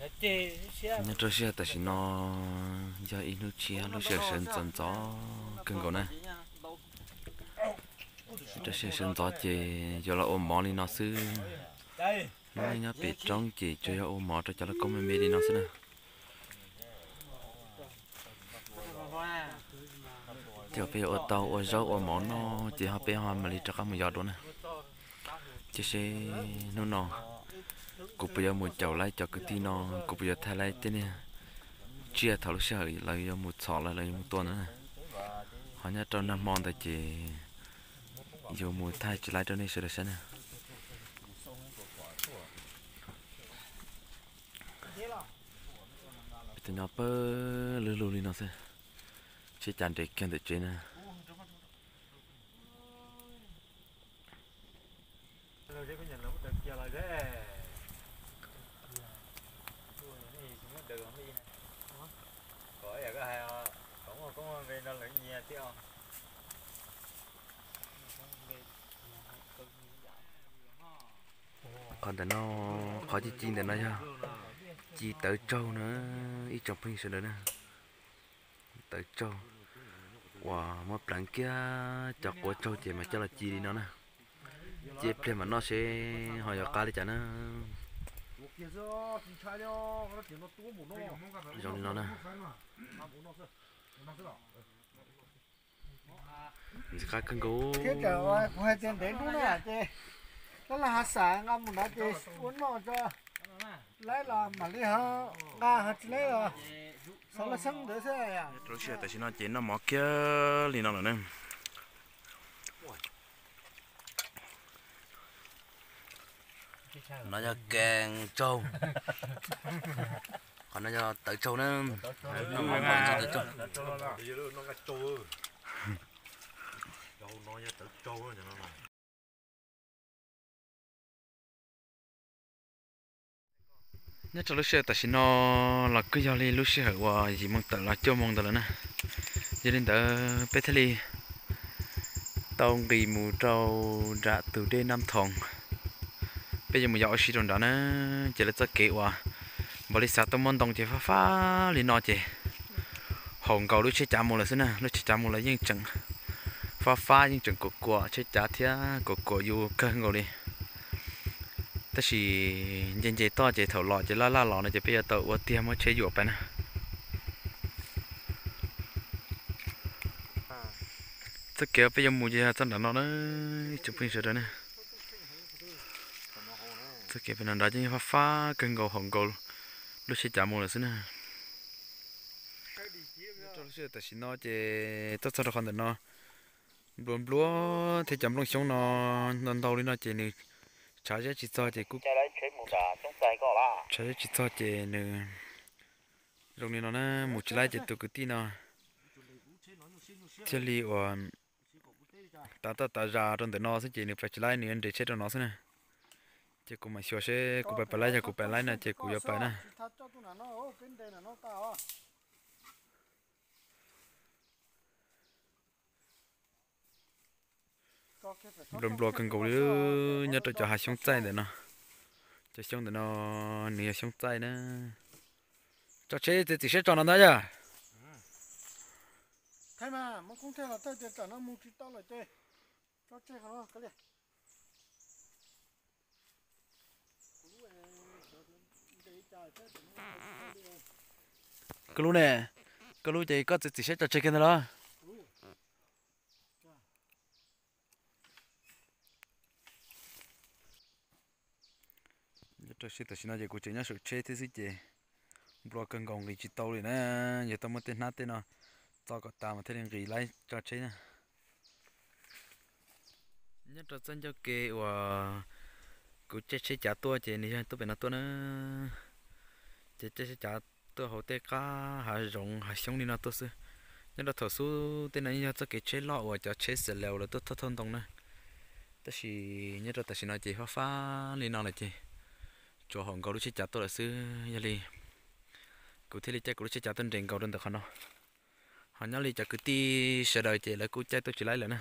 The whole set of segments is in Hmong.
Nyob rau sij hawm tam sim no yog ib hnub tshiab lub sij hawm sawv ntxov ntxov kawg nkaus na. Rau sij hawm sawv ntxov ces yuav los ua mov li no xwb. Lub neej nyob pem roob ces tsuas yog ua mov rau cov laj koob me me li no xwb na. Ces peb yuav ua tau ua zaub ua mov noj ces ho peb ho mam li rov qab mus yos dua na. Ces seb hnub no kuv puas yuav mus caum laib cov kwv tij no, kuv puas yuav thaij laib tej niag tsiaj thaum lub sij hawm lawv yuav mus txhom los lawv yuav mus tua ntawd na. Ho nyob rau nag hmo ntawd ces yuav mus thaij tsis laib rau nej sawv daws saib na. Peb tus nyob pawg lug lug li no xwb, tsheb cav nres kiag ntawm tsev na. Qhov ntawm no, qhov ci ci ntawm no yog ci tawv tsaug na, ib tsoom phooj ywg sawv daws na. Tawv tsaug uas muab pleev kiag cov quav tsaug ces mas coj los ci li no na. Ci pliag mam noj seb ho yuav qab li cas na. Zoo li no na. Ntxim qab kawg nkaus. Thiab kuv hais tias ntev nruab na ces lab laj hav xav nqa mus nrad ces ua noj tso. Laib los mam li ho nqa, ho tsis laib los xav laj xeeb ntawd xwb. Rau lub sij hawm tam sim no ces noj mov kiag li no lawm na. No yog kees tsaug, qhov no yog tawv tsaug na. Noj mov npaum no tawv tsaug. Nyob rau lub sij hawm tam sim no los kuj yog li lub sij hawm uas yim moo tawm los cuaj moo ntawd lawm na. Yog li ntawd peb thiaj li tau nqis mus rau nram tus dej Naj Thoos. Peb yuav mus yos ua si rau nrad na. Ces lawv txoj kev uas npaum li xav tuaj muab ntoo ces fab fab li no ces haum nkaus lub tsheb cav mus lawm xwb na. Lub tsheb cav mus lawm yeej tseem fab fab, yeej tseem kuam kuam tsheb cav thiab kuam kuam yus kawg nkaus li. Tab sis nce nce toj ces thaum los ces laj laj los no ces peb yuav tau ua tiag muab tsheb yuam pais na. Txoj kev peb yuav mus ces yog txoj nram no na, ib tsoom phooj ywg sawv daws na. Txoj kev pem no nrad yeej fab fab kawg nkaus, haum nkaus lub tsheb cav mus lawm xwb na. Nyob rau lub sij hawm tam sim no ces tuaj txog rau qhov ntawm no, nplua nplua thiab cov nplooj xyoob no ntau ntau li no ces nws tshav zeb tsis txog ces kuj, tshav zeb tsis txog ces nws zoo li no na, mus tsis laib ces tus kwv tij no thiaj li uas tav toj tav zas rau ntawm no xwb ces nws pais tsis laib, nws yuav nres tsheb rau no xwb na. Ces kuv mam xyuas seb kuv pais pais laib, yog kuv pais laib no ces kuv yuav pais na. Nplua nplua kawg nkaus li, nyob rau cov hav xyoob txaij ntawm no. Cov xyoob ntawm no nws yog xyoob txaij na. Tso tsheb txiav txim siab tso no ntag yog. Koj lub ne, koj lub ces koj txiav txim siab tso tseg kiag ntag los? Nyob rau sij hawm tam sim no ces kuv tseem nyob saum tsheb thiab xwb ces nplua kawg nkaus nqis tsis tau li na. Yog tau muab tej hnab tej no txo kom tas mas thiaj li nqis laib tso tsheb na. Nyob rau txoj ncauj ke uas kuv caij tsheb cav tuaj ces nws yog tuaj pem no tuaj na. Ces caij tsheb cav tuaj hauv tej qab hav zoov hav xyoob li no tuaj xwb. Nyob rau thaum xub tej no yog txoj kev tsheb loj uas cov tsheb xav laus lawv tuaj thauj thauj ntoo na. Tab sis nyob rau tam sim no ces fab fab li no lawm ces tsuas haum nkaus lub tsheb cav tuaj lawm xwb. Yog li kuv thiaj li caij kuv lub tsheb cav tuaj nres nkaus rau ntawm qhov no. Ho nyob li cov kwv tij sawv daws ces lawv kuj caij tuaj tsis laib lawm na.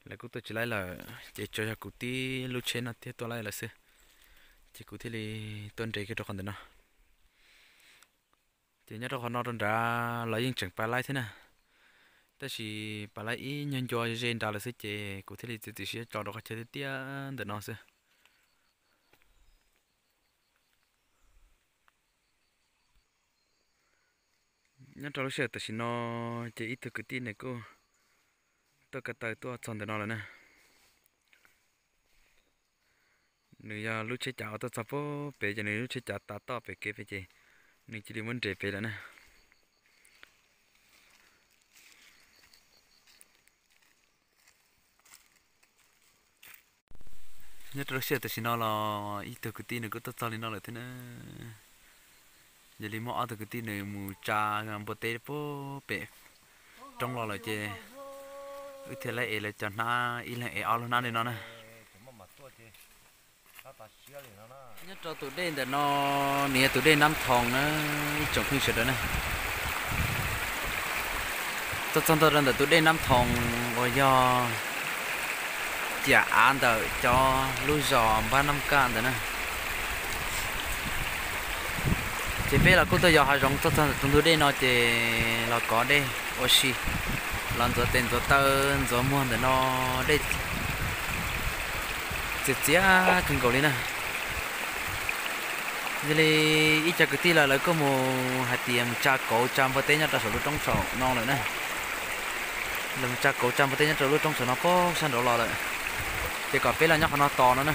Lawv kuj tuaj tsis laib lawm ces tsuas yog kuv tib lub tsheb no thiaj tuaj laib lawm xwb. Ces kuv thiaj li tuaj nres kiag rau qhov ntawm no. Ces nyob rau qhov no rau nrad los yeej tseem pas laib thiab na, tab sis pas laib ib nyuag ncua ze nrad lawm xwb ces kuv thiaj li txiav txim siab tso rau qhov chaw tiaj tiaj ntawm no xwb. Nyob rau lub sij hawm tam sim no ces ib tug kwv tij nws kuj tuaj ko taw tuaj txog ntawm no lawm na. Nws yog lub tsheb cav uas tuaj txog pem ces nws lub tsheb cav tav toj pem kev pem ces nws cia li muab nres pem lawm na. Nyob rau lub sij hawm tam sim no los ib tug kwv tij nws kuj tuaj txog li no lawm thiab na. Yog li muaj ob tug kwv tij nws mus tsa npua teb pem roob los lawm ces wb thiaj li ev lawv cov hnab, ib leeg ev ob lub hnab li no na. Nyob rau tus dej ntawm no, nws yog tus dej Nab Thoos na, ib tsoom phooj ywg sawv daws na. Tuaj txog ntua rau ntawm tus dej Nab Thoos uas yog ciam av ntawm cov lub zos Npab Nab Kaj ntawd na. Ces peb los kuj tuaj yos hav zoov tuaj txog ntawm tus ntug dej no ces los kov dej ua si, los ntxuav tes ntxuav taw ntxuav muag ntawm no, dej txias txias kawg nkaus li na. Yog li ib co kwv tij los lawv kuj mus hais tias mus tsa kauv tsa npua teb nyob rau saum lub roob saum no lawm na. Lawv mus tsa kauv tsa npua teb nyob rau lub roob saum no pem sab nraud los lawm, ces kom peb los nyob qhov no tos no na.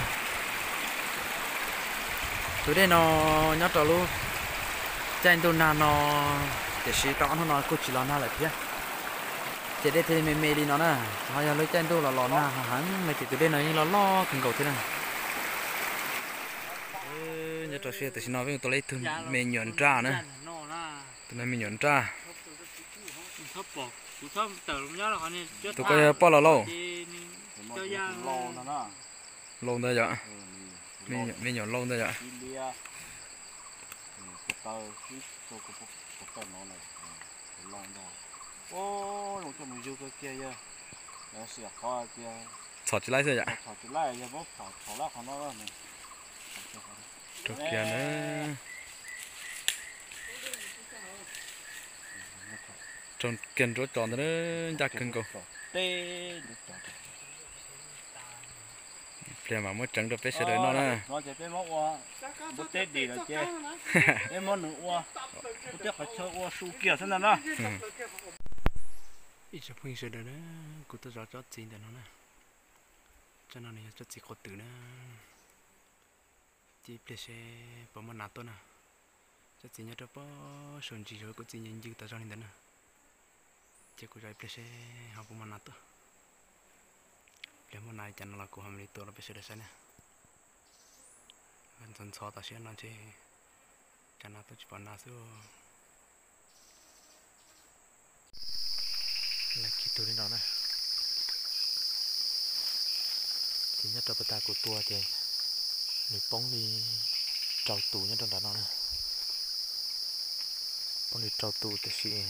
Tus dej no nyob rau lub caij ntuj nag no, tiam sis tau ob hnub no kuj tsis los nag lawm thiab, ces dej thiaj li me me li no na. Ho yog lub caij ntuj los los nag heev no ces tus dej no yeej loj loj kawg nkaus thiab na. Nyob rau sij hawm tam sim no peb mus tau ib tug me nyuam nraj na. Tus no me nyuam nraj. Tus ko yog poj los lauj? Lauj ntawd yom. Me nyuam lauj ntawd yom. Txhom tsis laib xwb yom. Rau kiag na. Rau kiag nruab tsos ntawd ncaj kawg nkaus. Pliag mam muab tseev rau peb sawv daws noj na. Ib tsoom phooj ywg sawv daws na, kuv tuaj zov tsob txiv ntawm no na. Tsob no nws yog tsob txiv quav twm na. Cia ib pliag seb puas muaj nas tuaj na. Tsob txiv nyob rau pem saum ntsis zog kuj txiv ncw ncw tas zog li ntawd na. Ces kuv zov ib pliag seb ho puas muaj nas tuaj. Pliag muaj nas li cas no los kuv ho mam li tua rau peb sawv daws saib na. Ntxhov ntxhov tam sim no ntshe tsam nas tuaj tsis pom nas xwb. Lawv kiag tug li no na. Ces nyob rau puag ta kuv tua ces nws poob li rau tus nyob rau nram no na. Poob li rau tus tiam sis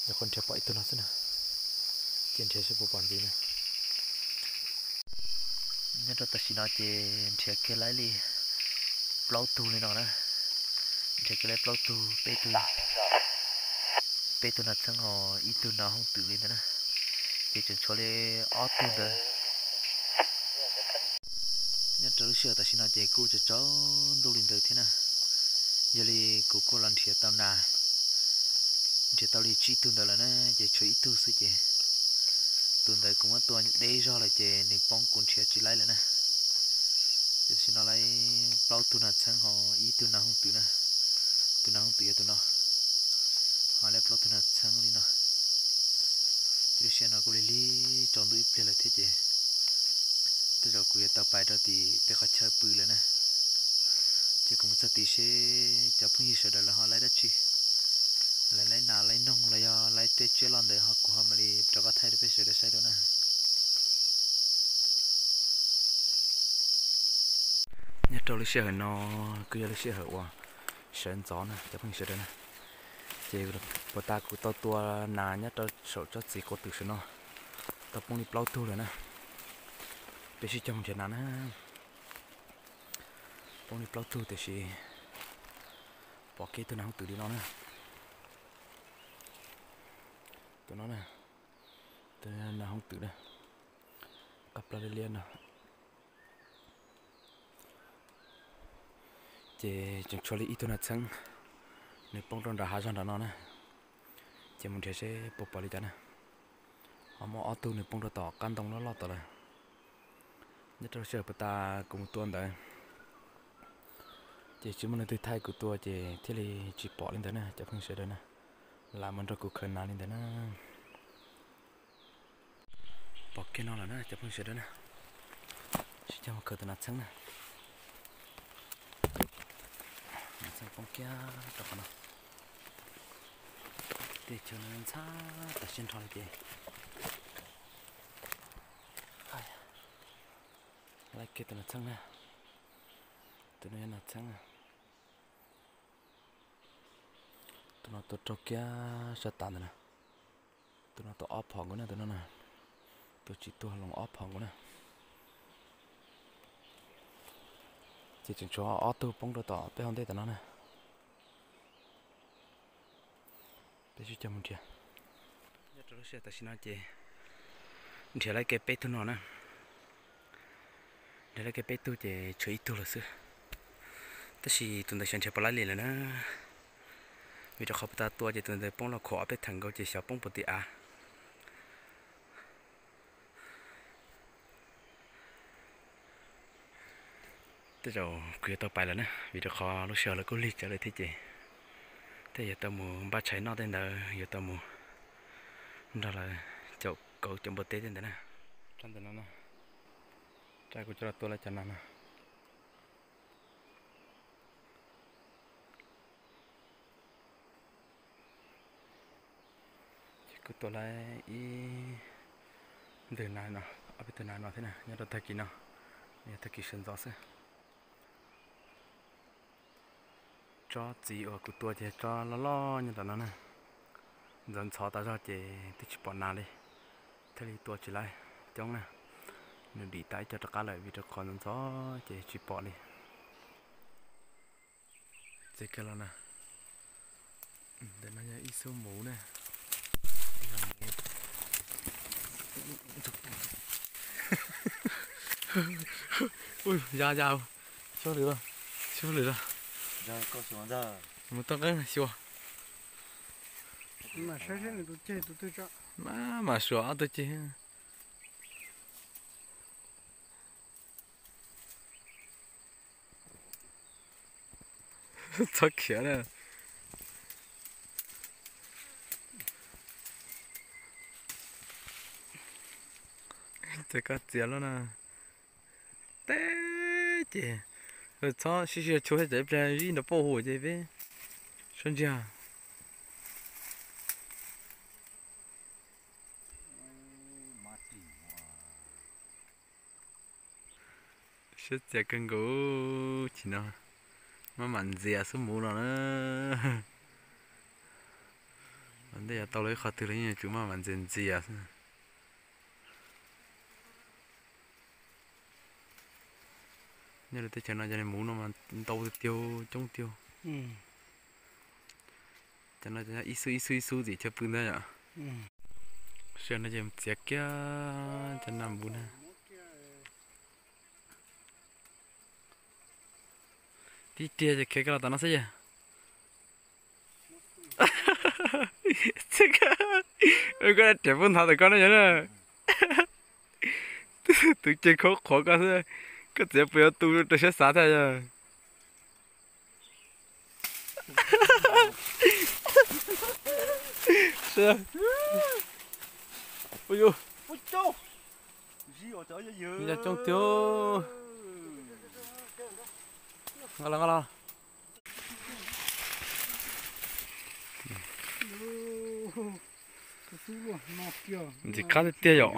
nyuam qhuav nrhiav pom ib tug no xwb na. Ces nrhiav seb puas pom ntxiv na. Nyob rau tam sim no ces nrhiav kiag laib li plaub tug li no na. Nrhiav kiag laib plaub tug, peb tug, peb tug nas txheeb os, ib tug nas hooj twm li ntawd na. Ces tseem tshuav li ob tug ntawd. Nyob rau lub sij hawm tam sim no ces kuj tsaus tsaus ntuj li ntawd thiab na. Yog li kuv kuj los nrhiav tau nas, nrhiav tau li tsib tug ntawd lawm na, ces tshuav ib tug xwb ces tus ntawd kuv muab tua deb zog lawm ces nws poob kuv nrhiav tsis laib lawm na. Ces tam sim no laib plaub tug nas txheeb ho ib tug nas hooj twm na. Tus nas hooj twm yog tus no. Ho laib plaub tug nas txheeb li no. Ces lub sij hawm no kuj lig lig tsaus ntuj ib pliag lawm thiab ces tej zaum kuv yuav tau pais rau tim tej qhov chaw pw lawm na. Ces kuv mus txog tid seb cov phooj ywg sawv daws lawv ho laib dab tsi, lawv laib nas laib noog los yog laib tej tsiaj loj ntawd ho kuv ho mam li rov qab thaij rau peb sawv daws saib dua na. Nyob rau lub sij hawm no kuj yog lub sij hawm uas sawv ntxov na cov phooj ywg sawv daws na. Ces puag ta kuv tau tua nas nyob rau saum tsob txiv quav twm saum no tau poob li plaub tug lawm na. Peb sib cog nrhiav nas na. Poob li plaub tug tiam sis pom kiag ib tug nas hooj twm li no na. Tus no na, tus nas hoov twm na, qab plab liab liab no. Ces tseem tshuav li ib tug nas txheeb, nws poob rau nram hav zog nram no na. Ces mus nrhiav seb puas pom li cas na. Ho muaj ob tug nws poob rau tom qab ntoo loj loj tom lawm. Nyob rau lub sij hawm puag ta kuv mus tua ntawd, ces tsis muaj leej twg thaij kuv tua ces thiaj li tsis pom li ntawd na cov phooj ywg sawv daws na. Lam mus nrog kuv khaws nas li ntawd na. Pom kiag no lawm na cov phooj ywg sawv daws na. Sib cog mus khaws tus nas txheeb na. Nas txheeb poob kiag rau qhov no. Tej chaw no ntxhab tam sij nrho li ces laij kiag tus nas txheeb na. Tus no yog nas txheeb na. Tus no tua raug kiag sab tav ntawd na. Tus no tua ob phom nkaus na tus no na. Tua tsis tuag los ob phom nkaus na. Ces tseem tshuav ob tug poob rau tom peb hauv ntej tom no na. Peb sib cog mus nrhiav. Nyob rau lub sij hawm tam sim no ces nrhiav laij kiag peb tug no na. Nrhiav laij kiag peb tug ces tshuav ib tug lawm xwb. Tab sis tus ntawd xyov nrhiav puas laib li lawm na. Vim rau qhov puag ta tua ces tus ntawd poob los khuam ob peb theem nkaus ces xyov poob puas tim av. Tej zaum kuv yuav tau pais lawm na, vim rau qhov lub sij hawm lawv kuj lig tsawv lawm thiab ces tej yuav tau mus npaj tshais noj tej ntawd, yuav tau mus nrog lawv caum kauv caum npua teb tej ntawd na. Rab ntawm no, rab kuv coj los tua lawv cov nas no. Ces kuj tua lawv ib ntwg nas no, ob peb tug nas no thiab na, nyob rau tag kis no, yog tag kis sawv ntxov xwb. Tsob txiv uas kuv tua ces tsob loj loj nyob tom no na, ntxhov ntxhov tas zog ces twb tsis pom nas li, thiaj li tua tsis laib coob na. Nws dim tas ib co rov qab lawm vim rau qhov ntxhov ntxhov ces tsis pom li. Txiav kiag los na. Ntawm no yog ib xub muv na. Ya ya, xyov lwm los, xyov lwm los. Mus toj qeeb xyuas. Mas mam suav ob tug ceg. Txhob khiav na. Ces koj txiav lub na. Teb ces txhob sib sib chua thiab, ib pliag zib nrov pauj huv ces peb sab ntsiag. Siab txias kawg nkaus, chim no maj mam ntxias xub muv no na. Ua ntej yuav tau lawm ib qhov twg los yeej yuav tsum maj mam ntxias ntxias xwb. Nyob rau teb chaws no cov muv no mas ntau tiag tiag, coob tiag. Cov no ib xub ib xub ib xub tim chaw pw ntag yom. Sawv no ces txiav kiag cov nas muv na. Tib tiag ces khiav kiag los tom no xwb ces. Koj riam pub nthav tawm koj ne yog na. Tus ceg khaub qhuav koj xwb, koj txiav puas yuav tu rau siab xav thiaj yog. Ua yus, yog coob tiag. Nqa los, nqa los. Ntxim qab tiag tiag yom.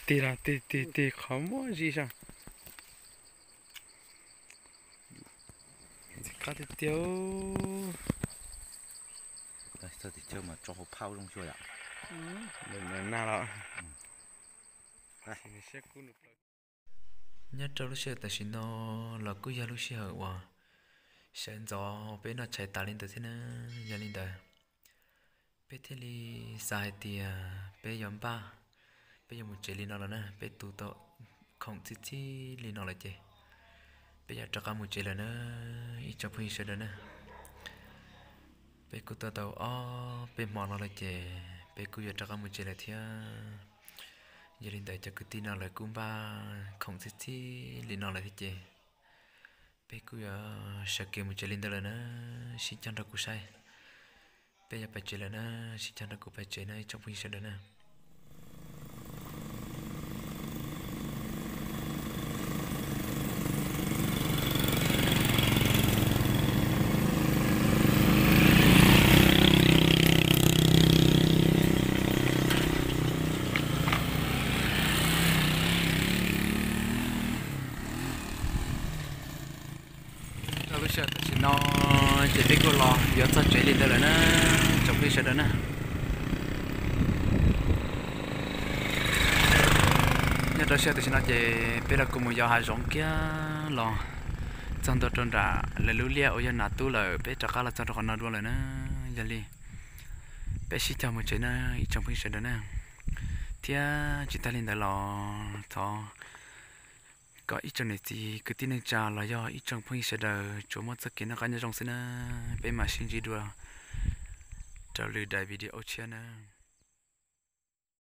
Tig los tig tig tig qhov muab zib sab. Ntxim qab tiag tiag. Nag los. Nyob rau lub sij hawm tam sim no los kuj yog lub sij hawm uas sawv ntxov peb noj tshais tas li ntawd thiab na. Yog li ntawd, Peb thiaj li xav hais tias peb yuav npaj, peb yuav mus tsev li no lawm na, peb tu tau khoom txhij txhij li no lawm ces peb yuav rov qab mus tsev lawm na, ib tsoom phooj ywg sawv daws na. Peb kuj tuaj tau ob peb hmo no lawm ces peb kuj yuav rov qab mus tsev lawm thiab. Yog li ntawd cov kwv tij no lawv kuj npaj khoom txhij txhij li no lawm thiab ces peb kuj yuav sawv kev mus tsev li ntawd lawm na, sib cog nrog kuv saib. Peb yuav pais tsev lawm na, sib cog nrog kuv pais tsev na ib tsoom phooj ywg sawv daws na. Rau lub sij hawm tam sim no ces peb kuj los yuav txog tsev li ntawd lawm na, tsoom phooj ywg sawv daws na. Nyob rau sij hawm tam sim no ces peb los kuj mus yos hav zoov kiag los txog ntua rau nram lawv lub liaj uas yog Nas Tub lawm, peb rov qab los txog rau qhov no dua lawm na. Yog li peb sib cog mus tsev na ib tsoom phooj ywg sawv daws na. Thiab tsis tag li ntawd los thov kom ib tsoom niam txiv kwv tij neej tsa los yog ib tsoom phooj ywg sawv daws tsuas muaj txoj kev noj qab nyob zoo xwb na. Peb mam sib ntsib dua rau lwm daim video tshiab na.